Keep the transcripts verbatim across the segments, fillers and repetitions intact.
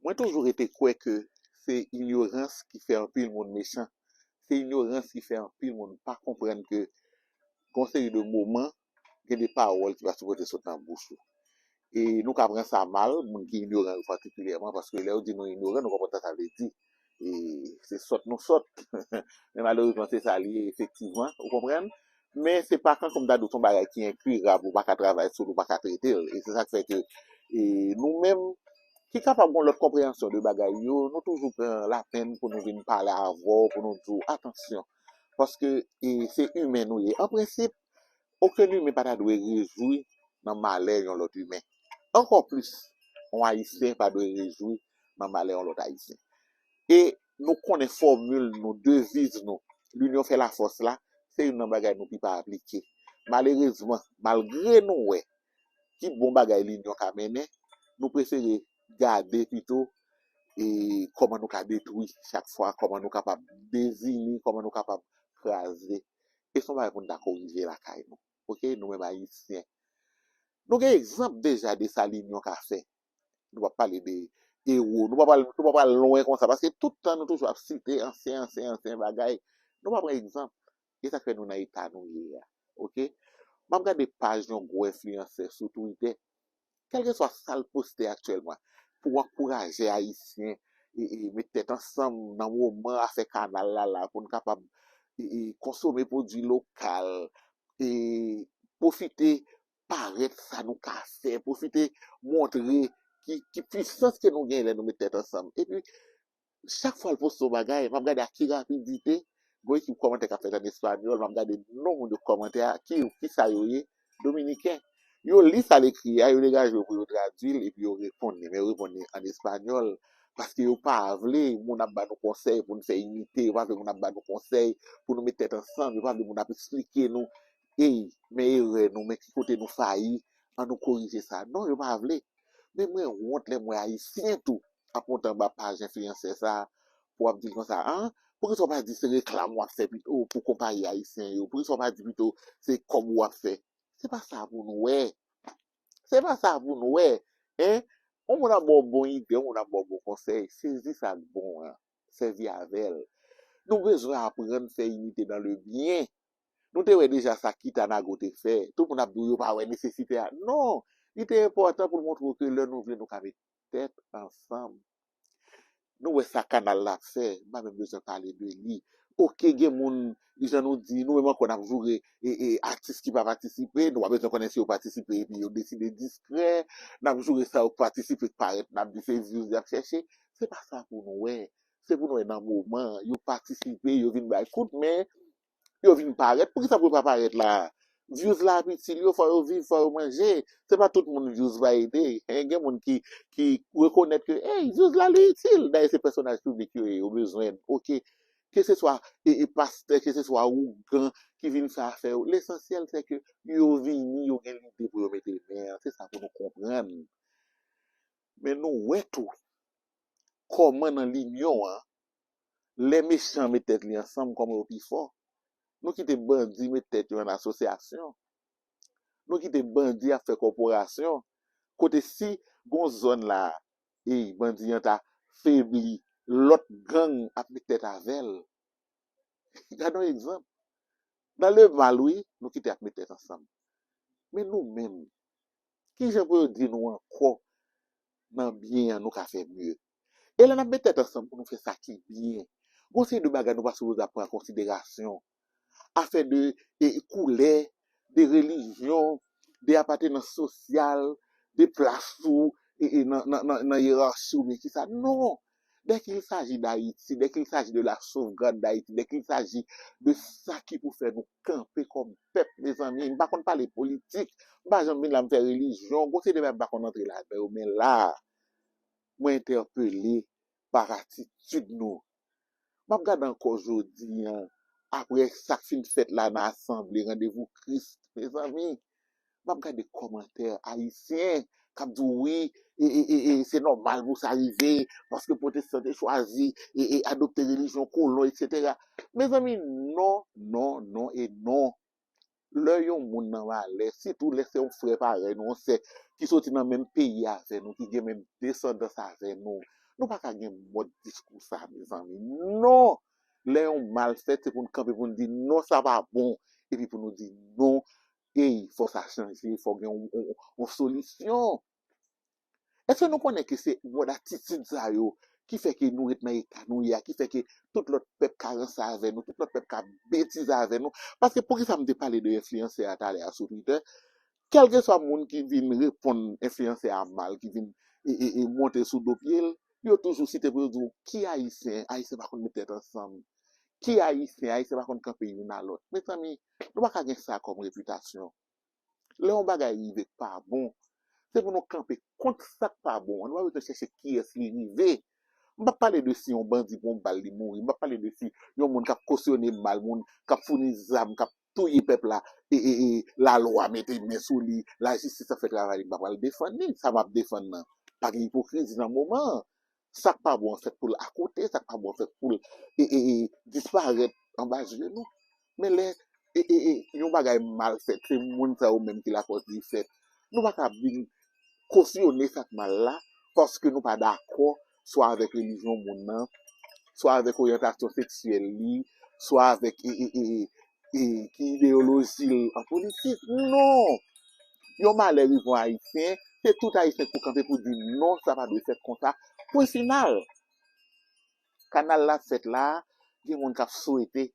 Mwen toujou rete kwè ke se inyorans ki fè anpil moun mechan. Se inyorans ki fè anpil moun pa konprann ke gon seri de moman, gen de pawòl ki pa sipoze sot nan bouch ou. E nou ka pran sa mal, moun ki inyoran yo patikilyèman, paske lè yo di nou inyoran, nou konprann sa sa vle di. E se sòt nou sòt. Men malerezman, se sa li ye efektivman, ou konprann? Men se pa kankou m ta di w se yon bagay ki enkirab, ou pa ka travay sou l, ou pa ka trete l. E se sa k fè ke e, nou menm, ki kapab gon lòt konpreyansyon de bagay yo, nou toujou pran lapenn pou nou vin pale avè w, pou nou di w, atansyon. Paske e, se imen nou ye. An prensip, okenn imen pa ta dwe rejwi nan malè yon lòt imen. Ankò plis, yon Ayisyen pa dwe rejwi nan malè yon lòt Ayisyen. E nou konnen fòmil nou, deviz nou, linyon fè lafòs la, se youn nan bagay nou pi pa aplike. Malerezman, malgre nou wè ki bon bagay linyon ka mennen, nou prefere gade pito e kòman nou ka detwi chak fwa, kòman nou kapab dezini, kòman nou kapab kraze. E se yon bagay pou n ta korije lakay nou. Oke, nou menm Ayisyen. Nou gen egzanp deja de sa linyon ka fè. Nou p ap pale de ewo, nou p ap al, nou p ap al lwen konsa, paske tout tan nou toujou ap site ansyen, ansyen, ansyen bagay. Nou pa pran egzanp. E sa k fè nou nan eta nou ye a. Oke? M ap gade paj yon gwo enfliyansè sou Twitter. Kèlkeswa sa l poste aktyèlman, pou ankouraje Ayisyen e, e met tèt ansanm nan moman afè kanal la la, pou n kapab e, e konsome pwodui lokal, e pwofite parèt sa nou ka fè, pwofite montre ki, ki pisans ke nou gen lè nou met tèt ansanm. Epi, chak fwa l poste yon bagay, m ap gade ak ki rapidite, gon ekip kòmantè k ap fèt an espanyòl, m ap gade non moun yo k kòmante a, ki, ki sa yo ye, dominiken. Yo li sa l ekri a, yo degaje yo pou yo tradui l, epi yo reponn li, men yo reponn li an espanyòl, paske yo pa vle moun ap ba nou konsèy pou n fè inite, yo pa vle moun ap ba nou konsèy pou nou met tèt ansanm, yo pa vle moun ap eksplike nou, ey, men erè nou, men ki kote nou fayi, an nou korije sa. Non, yo pa vle. Men mwen wont lè m wè Ayisyen tou ap monte anba paj enfliyansè sa a pou ap di l konsa, an, poukisa w pa di se reklam w ap fè pito pou konpayi ayisyen yo? Poukisa w pa di pito se kòb w ap fè? Se pa sa pou nou wè. Se pa sa pou nou wè. En? Yon moun ap ba w bon ide, yon moun ap ba w bon konsèy, sezi sa k bon an. Sèvi avè l. Nou bezwen aprann fè inite dans le bien. Nou te wè deja sa Kitanago te fè. Tout moun ap di w yo pa wè nesesite a. Non! Li te enpòtan pou l montre w ke lè nou vle, nou ka met tèt ansanm. Nou wè sa kanal la ap fè, m pa menm bezwen pale de li. Oke, gen moun, jan nou di, nou menm ankò n ap joure e, e, atis ki pa patisipe, nou pa bezwen konnen si yo patisipe epi yo deside diskrè, n ap joure sa yo k patisipe k parèt, n ap di se views y ap chèche. Se pa sa pou nou wè. Se pou nou wè nan moman, yo patisipe, yo vin bay kout men, yo vin parèt. Poukisa pou yo pa parèt la? Views la ap itil yo, fò yo viv, fò yo manje. Se pa tout moun views va ede. Hein, gen moun ki, ki rekonèt ke, ey, views la li itil. Dayè se pèsonaj piblik yo ye, yo bezwen l. Oke. Keseswa e, e pastè, keseswa ougan ki vin fè afè yo. Lesansyèl se ke yo vini, yo gen lide pou yo mete men an. Se sa pou nou konprann. Men nou wè tou kòman nan linyon an, lè mechan met tèt li ansanm, kòman yo pi fò. Nou kite bandi met tèt yo an asosyasyon. Nou kite bandi ap fè kòporasyon. Kote si gon zòn la, ey, bandi an ta febli, lòt gang ap met tèt avè l. Gade yon egzanp. Nan lemal, wi, nou kite ap met tèt ansanm. Men nou menm, kijan pou yo di nou ankò nan byen an nou ka fè mye? E lè n ap met tèt ansanm pou nou fè sa ki byen, gon seri de bagay nou pa sipoze ap pran an konsiderasyon. Afè de e, koulè, de relijyon, de apatenans sosyal, de plas ou e, e, nan, nan, nan, nan yerachi oubyen kisa. Non! Dès qu'il s'agit d'Haïti, dès qu'il s'agit de la sauvegarde d'Haïti, dès qu'il s'agit de sa ki pou fè nou kanpe kòm pèp, mezanmi. M pa konn pale politik, m pa janm vin la m fè relijyon, gon seri de bagay m pa konn antre ladan yo, men la, mwen entèpele pa atitid nou. M ap gade ankò jodi an, apre sa k fin fèt la nan asanble, randevou Kris, mezanmi, m ap gade kòmantè ayisyen k ap di w, wi, e, e, e, e, se nòmal pou sa rive, paske pwotestan te chwazi e, e, adopte relijyon kolon, etsetera. Mezanmi, non, non, non e non. Lè yon moun nan malè, sitou lè se yon frè parèy nou, yon sè ki soti nan menm peyi avè nou, ki gen menm desandans avè nou, Nou pa ka gen mòd diskou sa, mezanmi. Non! Lè yon mal fèt, se pou n kanpe pou n di non, sa pa bon. Epi pou nou di non, ey, fò sa chanje, fò gen yon, yon, yon solisyon. Èske nou konnen ke se mòd atitid sa yo ki fè ke nou ret nan eta nou ye a, ki fè ke tout lòt pèp ka ranse avè nou, tout lòt pèp ka betize avè nou? Paske poukisa m te pale de enfliyansè a talè a sou Twitter? Kèlkeswa moun ki vin reponn enfliyansè a mal, ki vin e, e, e monte sou do pye l, yo toujou site pou yo di w, ki Ayisyen? Ayisyen pa konn met tèt ansanm. Ki Ayisyen? Ayisyen pa konn kanpe youn a lòt. Mezanmi, nou pa ka gen sa kòm repitasyon. Lè yon bagay rive k pa bon, se pou nou kanpe kont sa k pa bon an. Nou pa bezwen chèche kiyès li rive. M p ap pale de si yon bandi pran yon bal, li mouri. M p ap pale de si yon moun k ap kosyone mal, moun k ap founi zam, k ap touye pèp la, e, e, e, lalwa mete men sou li, lajistis ap fè travay li. M pa pral defann li. Sa m ap defann nan, pa gen ipokrizi nan moman an. Sa k pa bon an fèt pou l akote, sa k pa bon an fèt pou l e, e, e, disparèt anba zye nou. Men lè e, e, e, yon bagay mal fèt, se moun sa yo menm ki lakòz li fèt. Nou pa ka vin kosyone sa k mal la paske nou pa dakò swa avèk relijyon moun nan, swa avèk oryantasyon seksyèl li, swa avèk e, e, e, e, ki ideyoloji l an politik. Non! Yon malè rive yon Ayisyen, se tout Ayisyen pou kanpe pou di non, sa pa dwe fèt konsa. Pwen final. Kanal la fèt la, gen moun k ap swete,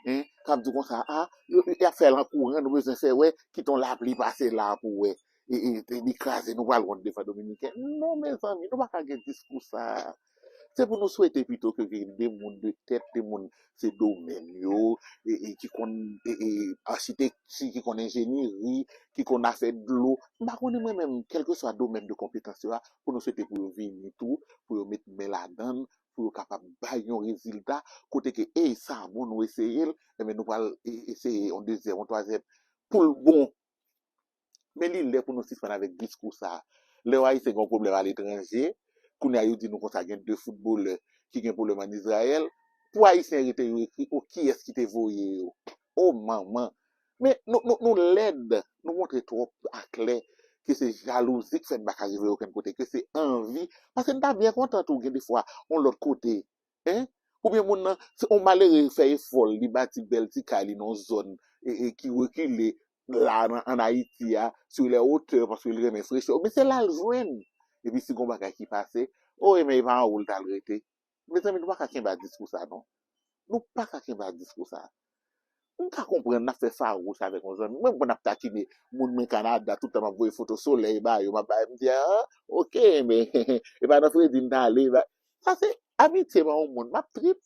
en, k ap di konsa, a, yo, y ap fè l an kouran, nou bezwen fè wè, kite yon lapli pase la pou wè. E, e, e li kraze, nou pral wont devan Dominiken. Non, mezanmi, nou pa ka gen diskou sa. Se pou nou swete pito ke gen de moun de tèt, de moun se domèn yo, e, e ki konn e, e, achitekti, ki konn enjenyeri, ki konn afè dlo. M pa konnen mwen menm, kèlkeswa domèn de konpetans yo a, pou nou swete pou yo vini tou, pou yo met men ladan l, pou yo kapab bay yon rezilta, kote ke, ey, sa bon, nou eseye l, enben nou pral e, eseye yon dezyèm, yon twazyèm, pou l bon. Men li lè pou nou sispann avèk diskou sa a. Lè yon Ayisyen gen yon pwoblèm aletranje, kounye a yo di nou konsa gen de foutbolè ki gen pwoblèm ann Izrayèl, pou Ayisyen rete yo ekri, o, kiyès ki te voye yo? O, manman! Men nou, nou, nou lèd, nou montre twòp aklè ke se jalouzi k fè n pa ka rive okenn kote, ke se anvi, paske n ta byen kontan tou gen defwa yon lòt kote, en? Oubyen moun nan, se yon malere fè efò l, li bati bèl ti kay li nan yon zòn e, e ki rekile la nan, ann Ayiti a, sur les hauteurs, paske li renmen frechè. Oubyen se la l jwenn. Epi si gon bagay ki pase, o, e men e pa anwo l t al rete. Mezanmi, nou pa ka kenbe a diskou sa, non. Nou pa ka kenbe a diskou sa. M ka konprann n ap fè fawouch avèk yon zanmi. Mwen, m konn ap takine moun mwen Kanada, tout tan m ap voye foto solèy ba yo, m ap ba yo, m di, a, oke, men, e pa nan fredi n t ale, e pa, sa se amitye m a yon moun, m ap trip.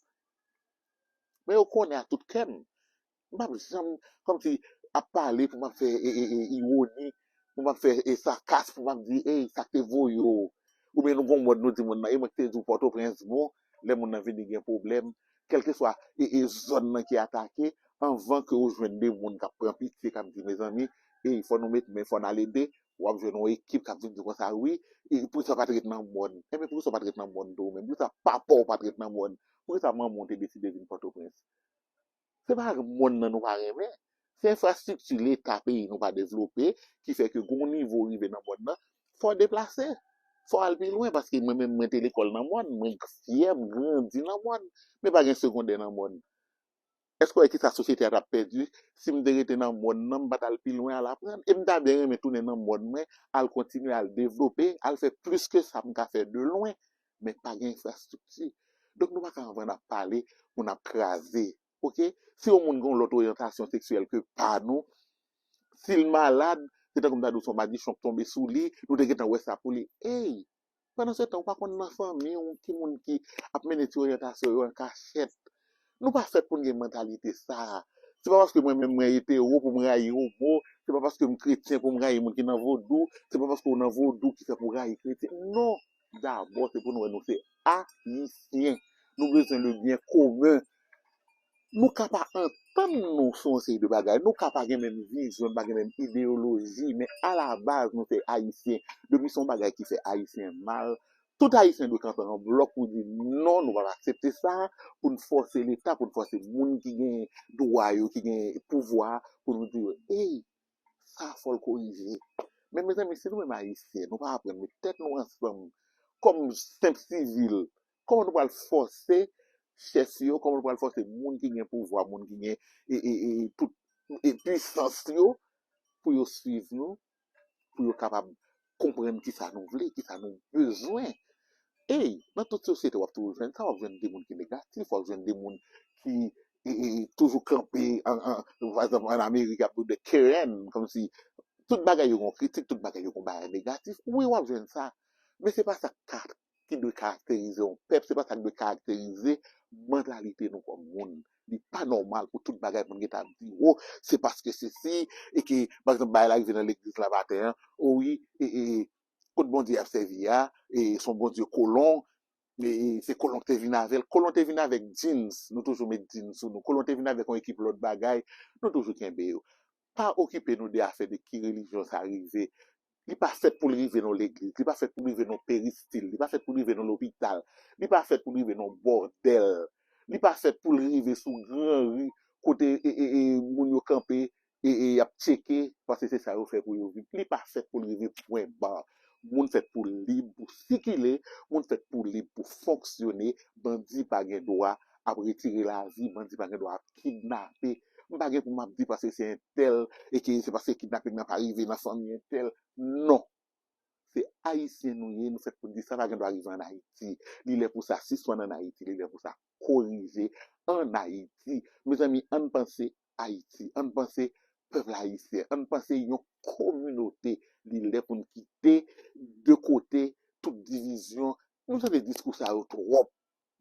Men yo konnen a tout kè m. M p ap janm, kòmsi, ap pale pou m ap fè e, e, e, iwoni, pou m ap fè e, sakas, pou m ap di, ey, sa k te voye w? Oubyen nou gon mòd nou di moun nan, e mwen ki te di w Pòtoprens bon, lè moun nan vini gen pwoblèm, kèlkeswa e, e, zòn nan ki atake, anvan ke w jwenn de moun k ap pran pitye, k ap di, mezanmi, ey, fò nou met men, fò n al ede, w ap jwenn yon ekip k ap vin di konsa, wi, e poukisa w pa t ret nan mòn? Enben, poukisa w pa t ret nan mòn tou ou menm? Poukisa papa w pa t ret nan mòn? Poukisa manman w te deside vin Pòtoprens? Se pa mòn nan nou pa renmen. Se enfrastrikti Leta peyi nou pa devlope ki fè ke gon nivo rive nan mòn nan, fò w deplase. Fò w al pi lwen, paske mwen menm, mwen te lekòl nan mòn, mwen fyè, m grandi nan mòn, men pa gen segondè nan mòn. Èske w wè kisa sosyete a t ap pèdi si m te rete nan mòn nan, m pa t al pi lwen al aprann? E m ta byen renmen tounen nan mòn mwen, al kontinye, al devlope, al fè plis ke sa m ka fè de lwen, men pa gen enfrastrikti. Donk, nou pa ka anvan n ap pale pou n ap kraze. Oke? Si yon moun gen yon lòt oryantasyon seksyèl ke pa nou, si l malad, se tankou m ta di w se yon madichon k tonbe sou li, nou te gentan wè sa pou li. Ey! Pandan se tan, ou pa konn nan fanmi w ki moun ki ap mennen ti oryantasyon yo an kachèt. Nou pa fèt pou n gen mantalite sa a. Se pa paske mwen menm mwen etero pou m rayi omo, se pa paske m kretyen pou m rayi moun ki nan vodou, se pa paske w nan vodou ki fè pou w rayi kretyen. Non! Dabò, se pou nou wè nou se Ayisyen. Nou bezwen le byen komen. Nou ka pa antann nou sou yon seri de bagay. Nou ka pa gen menm vizyon, pa gen menm ideyoloji, men alabaz nou se Ayisyen. Depi se yon bagay ki fè Ayisyen mal, tout Ayisyen dwe kanpe an blòk pou di non, nou p ap aksepte sa, pou n fòse Leta, pou n fòse moun ki gen dwa yo, ki gen pouvwa, pou nou di yo, ey, sa fò l korije. Men mezanmi, si nou menm Ayisyen, nou pa aprann met tèt nou ansanm kòm senp sivil, kòman nou pral fòse chèf yo, kòman nou pral fòse moun ki gen pouvwa, moun ki gen e, e, e, tout e, pwisans yo pou yo swiv nou, pou yo kapab konprann kisa nou vle, kisa nou bezwen. Ey, nan tout sosyete, w ap toujou jwenn sa, w ap jwenn de moun ki negatif, w ap jwenn de moun ki e, e, toujou kanpe, an, an, pa egzanp, an Amerik, y ap di de Karen, kòmsi tout bagay yo gon kritik, tout bagay yo gon bagay negatif. Wi, w ap jwenn sa. Men se pa sa k ka ki dwe karakterize yon pèp, se pa sa k dwe karakterize mantalite nou kòm moun. Li pa nòmal pou tout bagay moun gentan ap di, o, se paske sesi, e ke, pa egzanp, bagay la rive nan legliz la maten an, o wi, e, e, kot Bondye ap sèvi a, e se yon Bondye kolon, e, e se kolon ki te vin avè l. Kolon te vin avèk jeans, nou toujou met jeans sou nou. Kolon te vin avèk yon ekip lòt bagay, nou toujou kenbe yo. Pa okipe nou de afè de ki relijyon sa rive. Li pa fèt pou l rive nan legliz, li pa fèt pou l rive nan peristil, li pa fèt pou l rive nan lopital, li pa fèt pou l rive nan bòdèl, li pa fèt pou l rive sou gran ri kote e, e, e, moun yo kanpe e, e y ap tcheke, paske se sa yo fè pou yo viv. Li pa fèt pou l rive pwen ba. Moun fèt pou lib, pou sikile, moun fèt pou lib, pou fonksyone. Bandi pa gen dwa ap retire lavi, bandi pa gen dwa ap kidnape. M pa gen pou m ap di paske se entèl, e ke se paske kidnaping nan pa rive nan fanmi entèl. Non. Se Ayisyen nou ye, nou fèt pou n di sa pa gen dwa rive ann Ayiti. Li lè pou sa sispann ann Ayiti, li lè pou sa korije ann Ayiti. Mezanmi, ann panse Ayiti, ann panse pèp ayisyen, ann panse yon kominote. Li lè pou n kite de kote tout divizyon. Nou tande diskou sa yo twòp.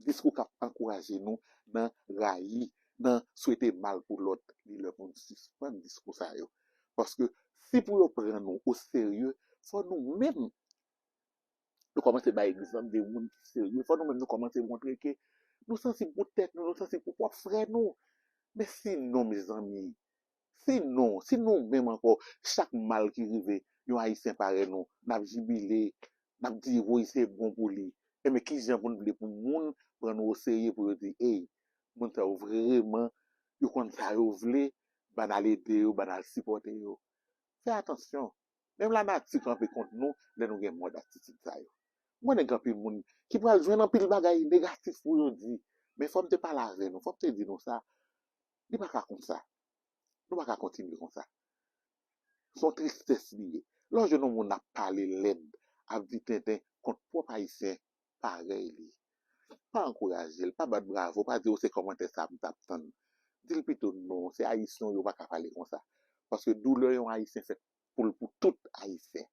Diskou k ap ankouraje nou nan rayi, nan swete mal pou lòt. Li lè pou n sispann diskou sa yo. Paske si pou yo pran nou oserye, fò nou menm nou kòmanse bay egzanp de moun ki serye. Fò nou menm nou kòmanse montre ke nou sansib pou tèt nou, nou sansib pou pwòp frè nou. Men sinon, mezanmi, sinon, si nou menm ankò, chak mal ki rive yon Ayisyen parèy nou, n ap jibile, n ap di, woy, se bon pou li. Enben, kijan pou n vle pou moun pran nou oserye, pou yo di, ey, moun sa yo vrèman, yo konn sa yo vle, bann al ede yo, bann al sipòte yo. Fè atansyon. Menm lanati kanpe kont nou lè nou gen mòd atitid sa yo. M konnen gen anpil moun ki pral jwenn anpil bagay negatif pou yo di, men fò m te pale avè nou, fò m te di nou sa. Li pa ka konsa. Nou pa ka kontinye konsa. Se yon tristès li ye. Lè w jwenn yon moun ap pale lèd, ap di tenten kont pwòp Ayisyen parèy li, pa ankouraje l, pa bat bravo, pa di, o, se kòmantè sa m t ap tann. Di l pito, non, se Ayisyen w ye, w pa ka pale konsa. Paske doulè yon Ayisyen fèt pou l pou tout Ayisyen.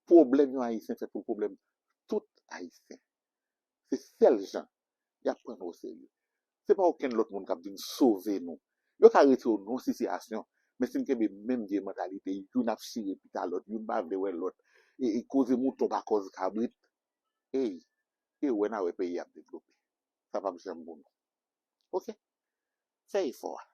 Pwoblèm yon Ayisyen fèt pou l pwoblèm tout Ayisyen. Se sèl jan y ap pran nou oserye. Se pa okenn lòt moun k ap vin sove nou. Yo ka retire w nan yon sitiyasyon, men si n kenbe menm vye mantalite, youn ap chire pita lòt, youn pa vle wè lòt, e, e koze mouton pa kòz kabrit, ey, e wè n a wè peyi ap devlope. Sa p ap janm bon non. Oke? Fè efò a.